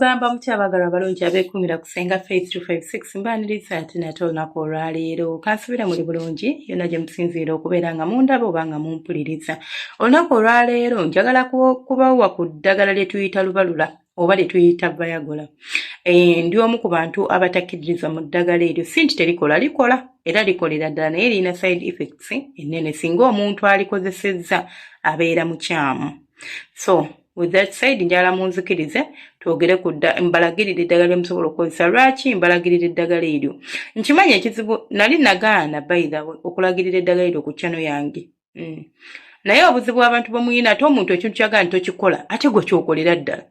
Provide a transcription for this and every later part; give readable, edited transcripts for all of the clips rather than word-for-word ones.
Mugamba mutya abaagalwa abalungi abeekuumira ku Ssenga Faith 256? Mbaaniriza ate nate olunaku olwaleero. Kansubire muli bulungi yonna gye musinziira okubeera nga mundaba oba nga mumpuliriza. Olunaku olwaleero njagala kubawa ku ddagala lye tuyita lubalula oba lye tuyita Viagra. Ndi omu ku bantu abatakkiririza mu ddagala eryo. Si nti terikola, likola era likolera ddala, naye lirina side effects ennene. Singa omuntu alikozesezza abeera mukyamu. So with that said, njagala munzikirize twogere ku mbalagirira eddagala lyemusobola okukozesa. Lwaki mbalagirira eddagala eryo? Nkimanyi ekizibu nali nagaana, by the way, okulagirira eddagala eryo ku channel yange. Naye obuzibu abantu bwemuyina, ate omuntu ekintu kyagala nti tokikola, ate gwe kyokolera ddala.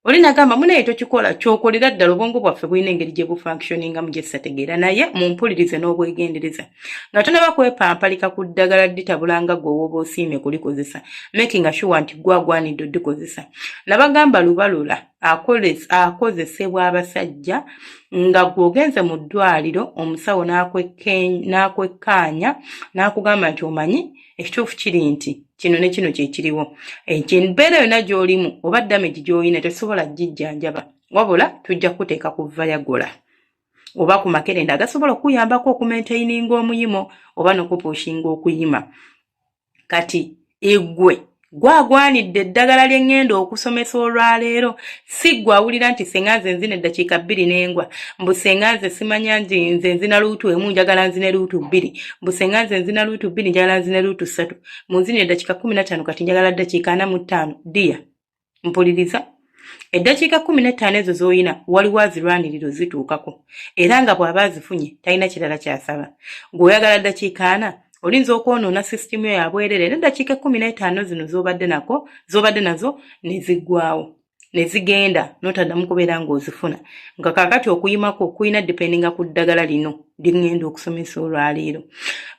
Oli nagamba munaye tokikola, kyokolera ddala. Obwongo bwaffe bulina engeri gye bufunctioningamu gye ssategeera, naye mumpulirize n'obwegendereza. Nga tonaba kwepampalika ku ddagala litabula nga gwe wooba osiimye kulikozesa, making sure nti gwe agwanidde oddikozesa. Nabagamba lubalula akozesebwa abasajja nga gw'ogenze mu ddwaliro, omusawo n'akwekkaanya n'akugamba nti omanyi ekituufu kiri nti kino ne kino kyekiriwo, embeera yonna gy'olimu oba damage gy'olina tesobola gijjanjaba, wabula tujja kuteeka ku Viagra oba ku makerenda agasobola okuyambako okumaintaininga omuyimo oba n'okupushinga okuyima. Kati eggwe gwagwanidde eddagala lye ŋŋenda okusomesa olwaleero. Si ggwe awulira nti senga nze nzina eddakiika 2 n'engwa, mbu senga nze simanya nti nze nzina luutu 1, njagala nzine luutu 2, mbu senga nze nzina luutu 2, njagala nzine luutu 3, mu nzina eddakiika 15, kati njagala ddakiika 45. Dear, mpuliriza, eddakiika 15 ezo z'olina waliwo azirwanirira ozituukako, era nga bw'aba azifunye talina kirala kyasaba. Ng'oyagala ddakiika 40, olinza okwonoona sisitimu yo yabwerere, n'eddakiika 15 zino z'obadde nako z'obadde nazo ne ziggwawo ne zigenda, n'otaddamu kubeera ng'ozifuna. Nga kaakati okuyimako kulina dependinga ku ddagala lino liŋŋenda okusomesa olwaleero.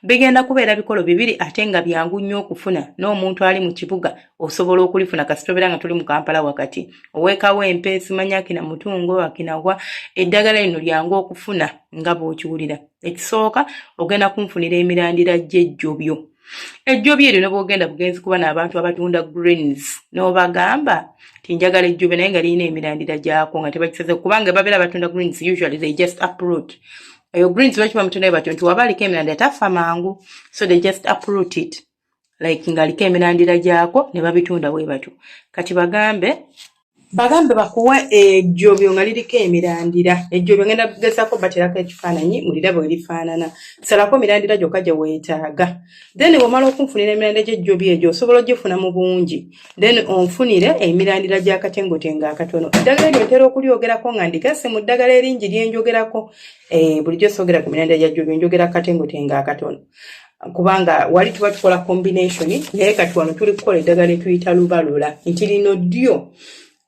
Bigenda kubeera bikolo bibiri, ate nga byangu nnyo okufuna. N'omuntu ali mu kibuga osobola okulifuna, kasita obeera nga tuli mu Kampala wakati, ow'e Kawempe, simanya akina Mutungo, akinagwa, eddagala lino lyangu okufuna nga bw'okiwulira. Ekisooka, ogenda kunfunira emirandira gy'ejjobyo. Ejjobi eryo ne bwogenda bugenzi kuba n'abantu abatunda greens n'obagamba ti njagala ejjobi, naye nga lirina emirandira gyako nga tebakisaze, kubanga babeera batunda greens, usually they just uproot eyo greens. Lwaki bamutundayo batyo? Nti waba aliko emirandira tafa mangu, so they just uproot it like ng'aliko emirandira gyako ne babitunda bwe batyo. Kati bagambe bakuwe ejjobyo nga liriko emirandira. Ejjobyo ngenda kugezaako baterako ekifaananyi mulirabe we lifaanana. Salako emirandira gyokka gye weetaaga. Then bw'omala okunfunira emirandira gy'ejjobi egyo, osobola ogifuna mu bungi, then onfunire emirandira gy'akatengotengo akatono. Eddagala eryo ntera okulyogerako nga ndigasse mu ddagala eringi lyenjogerako. Bulijjo soogera ku mirandira gya jjobi, njogera katengotengo akatono, kubanga wali tuba tukola combination. Naye kati wano tuli kukola eddagala lyetuyita lubalula, nti lino ddyo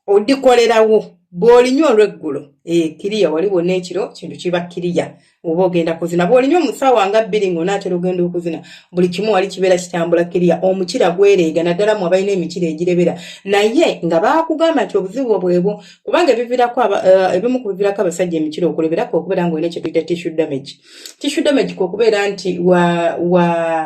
odikolerawo bw'olinywa olweggulo kiriya wali wonna ekiro kintu kiba kiriya. Oba ogenda kuzina, bw'olinywa mu ssaawa nga 2 ng'onaatera ogenda okuzina, buli kimu wali kibeera kitambula kiriya, omukira gwereega, naddala mu abalina emikira egirebera, naye nga baakugamba nti obuzibu bwebwo. Kubanga ebiviirako ebimu ku biviirako abasajja emikira okuleberako okubeera ng'olina kye tuyita tissue damage. Tissue damage kwe okubeera nti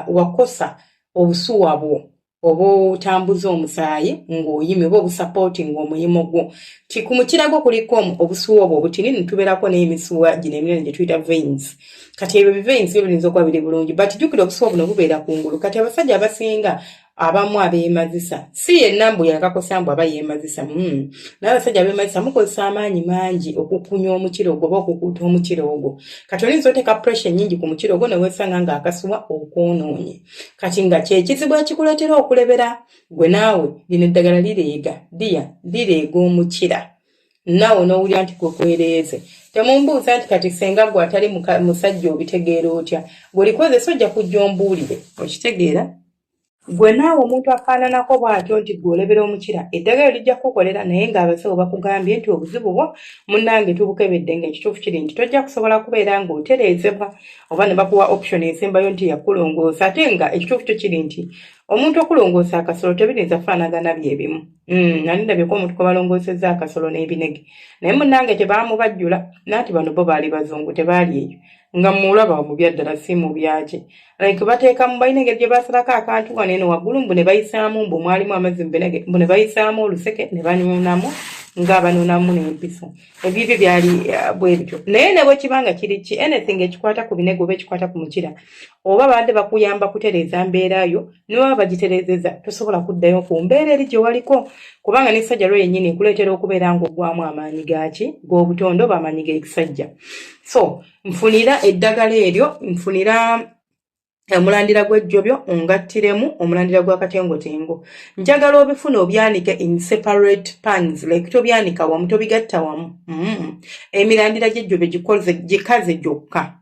wakosa obusuwa bwo oba otambuza omusaayi ng'oyimye oba obusupportinga omuyimo gwo. Ti ku mukira gwo kuliko obusuwa obwo obutini, ne tubeerako n'emisuwa gino eminene gye tuyita veins. Kati ebyo biveins byo biyinza okuba biri bulungi, but jjukira obusuwa buno bubeera kungulu. Kati abasajja abasinga abamu abeemazisa, si yenna mbu yakakosa mbu aba yeemazisa. Naye abasajja abeemazisa mukozesa amaanyi mangi okukunya omukira ogwo oba okukuuta omukira ogwo. Kati oyinza oteeka pressure nnyingi ku mukira ogwo, neweesanga ng'akasuwa okwonoonye. Kati nga kyekizibu ekikuleetera okulebera. Gwe naawe lino eddagala lireega, dear, lireega omukira, naawe n'owulira nti gwe kwereeze. Temumbuuza nti kati senga gwe atali musajja obitegeera otya? Bw'olikozesa ojja kujja ombuulire okitegeera. Gwe naawe omuntu afaananako bw'atyo nti gwe olebera omukira, eddagala lijja kukukolera, naye ng'abasawo bakugambye nti obuzibu bwo munnange tubukebedde, ng'ekituufu kiri nti tojja kusobola kubeera ng'otereezebwa, oba ne bakuwa option esembayo nti yakulongoosa, ate nga ekituufu kyo kiri nti omuntu okulongoosa akasolo tebiyinza kufaanagana byebimu. Nali ndabyeko omuntu kwe balongoosezza akasolo n'ebinege, naye munnange tebaamubajjula nanti bano bo baali bazungu, tebaali eyo nga mulaba mu byaddala, si mu byaki. Like bateekamu, balina engeri gye basalako akantu wano eno waggulu, mbu ne bayisaamu, mbu mwalimu amazzi mu binege, mbu ne bayisaamu oluseke ne banyunamu. Ng'abanuunamu n'empiso, ebibyo byali bwe bityo. Naye ne bwe kiba nga kiri ki, anything ekikwata ku binego oba ekikwata ku mukira, oba babadde bakuyamba kutereeza mbeera yo, ne baba bagitereezeza, tosobola kuddayo ku mbeera eri gye waliko, kubanga n'essajja lwo yennyini ekuleetera okubeera ng'oggwamu amaanyi gaaki g'obutonde oba amaanyi g'ekisajja. So nfunira eddagala eryo, nfunira omulandira gw'ejjobyo, ongattiremu omulandira gwa katengotengo. Njagala obifuna obyanike in separate pans, like tobyanika wamu, tobigatta wamu. Emirandira gy'ejjobyo gikoze gikaze gyokka,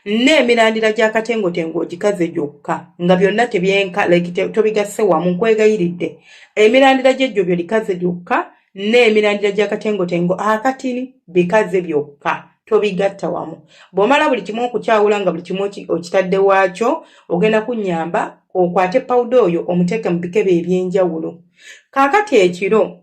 n'emirandira gya katengotengo ogikaze gyokka, nga byonna tebyenka, like tobigasse wamu. Nkwegayiridde, emirandira gy'ejjobyo likaze gyokka, n'emirandira gya katengotengo akatini bikaze byokka, tobigatta wamu. Bw'omala buli kimu okukyawula, nga buli kimu okitadde waakyo, ogenda kunnyamba okwate pawuda oyo omuteeke mu bikebe eby'enjawulo. Kaakati ekiro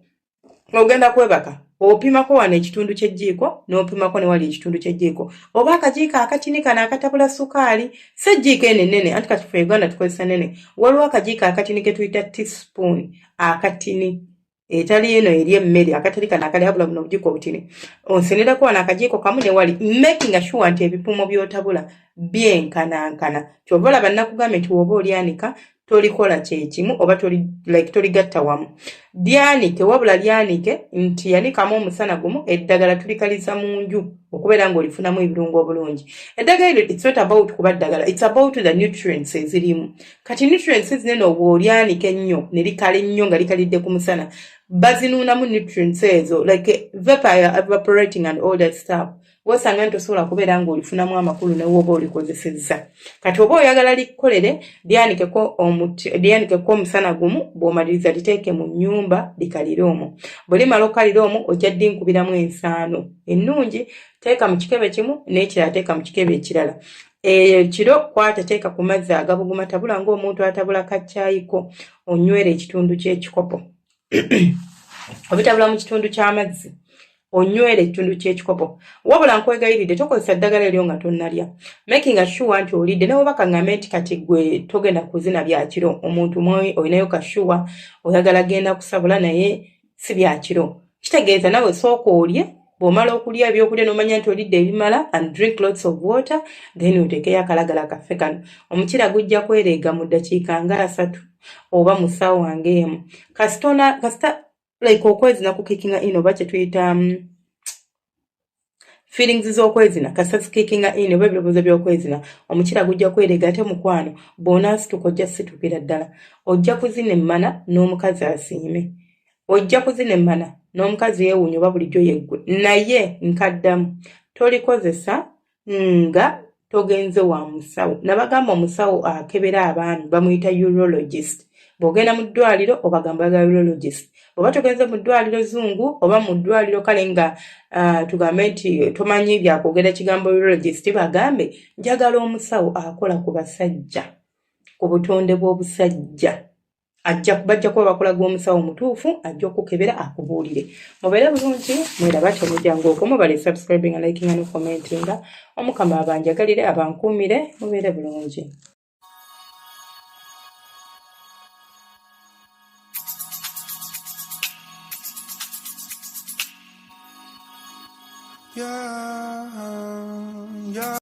ogenda kwebaka, opimako wano ekitundu ky'ejjiiko, n'opimako ne wali ekitundu ky'ejjiiko oba akajiiko akatini kano akatabula sukaali, si ejjiiko eno ennene, anti kati fe Uganda tukozesa nene. Waliwo akajiiko akatini ke tuyita teaspoon akatini, etali eno eri emmere, akatali kano akali abula, buno obujiiko obutini. Onsenerako wano akajiiko kamu ne wali, making sure nti ebipimo by'otabula byenkanankana. Kyova olaba nakugambye nti woba olyanika tolikola kyekimu oba toli like toligatta wamu. Lyanike, wabula lyanike nti yanikamu omusana gumu. Eddagala tulikaliza mu nju okubeera ng'olifunamu ebirungo obulungi. Eddagala eryo, it's not about kuba ddagala, it's about the nutrients ezirimu. Kati nutrients zinene, oba olyanika ennyo ne likala ennyo nga likalidde ku musana, bazinuunamu nutrients ezo, like vapor evaporating and all that stuff. Wosanga nti osobola kubeera ng'olifunamu amakulu ne woba olikozesezza. Kati oba oyagala likkolere, lyanikeko omusana gumu. Bw'omaliriza, liteeke mu nnyumba likalire omwo. Bwe limala okukalira omwo, ojja ddinkubiramu ensaano ennungi. Teeka mu kikebe kimu, n'ekirala teeka mu kikebe ekirala. Ekiro kwata, teeka ku mazzi agabuguma, tabula ng'omuntu atabula kacyayiko, onywere ekitundu ky'ekikopo. Obitabula mu kitundu ky'amazzi, onywere ekitundu ky'ekikopo. Wabula nkwegayiridde, tokozesa ddagala eryo nga tonnalya, making sure nti olidde. Ne woba kaŋŋambe nti kati gwe togenda kuzina byakiro, omuntu mwe olinayo kashuwa, oyagala genda kusabula naye si byakiro, kitegeeza nawe sooka olye. Bw'omala okulya ebyokulya n'omanya nti olidde ebimala and drink lots of water, then oteekeyo akalagala kaffe kano. Omukira gujja kwereega mu ddakiika nga 30 oba mu ssaawa ng'emu. Kasita like okwezina kukickinga in, oba kyetuyita feelings z'okwezina, kasita zikickinga in, oba ebirowoozo by'okwezina, omukira gujja kwereega. Ate mukwano, bw'onaasituka, ojja situkira ddala, ojja kuzina emmana n'omukazi asiime, ojja kuzina emmana n'omukazi yeewuunya oba bulijjo yeggwe. Naye nkaddamu, tolikozesa nga togenze wa musawo. Nabagamba, omusawo akebera abaami bamuyita urologist. Bw'ogenda mu ddwaliro, obagamba oyagala urologist. Bw'oba togenze mu ddwaliro zungu oba mu ddwaliro kale nga tugambe nti tomanyi byakwogera kigambo urologist, bagambe njagala omusawo akola ku basajja, ku butonde bw'obusajja. Ajja, bajja kuba bakulaga omusawo omutuufu, ajja okukebera akubuulire. Mubeere bulungi, mweraba temujjangu okwo. Mubale subscribing, likinga ne commentinga. Omukama abanjagalire, abankuumire. Mubeere bulungi. Yeah.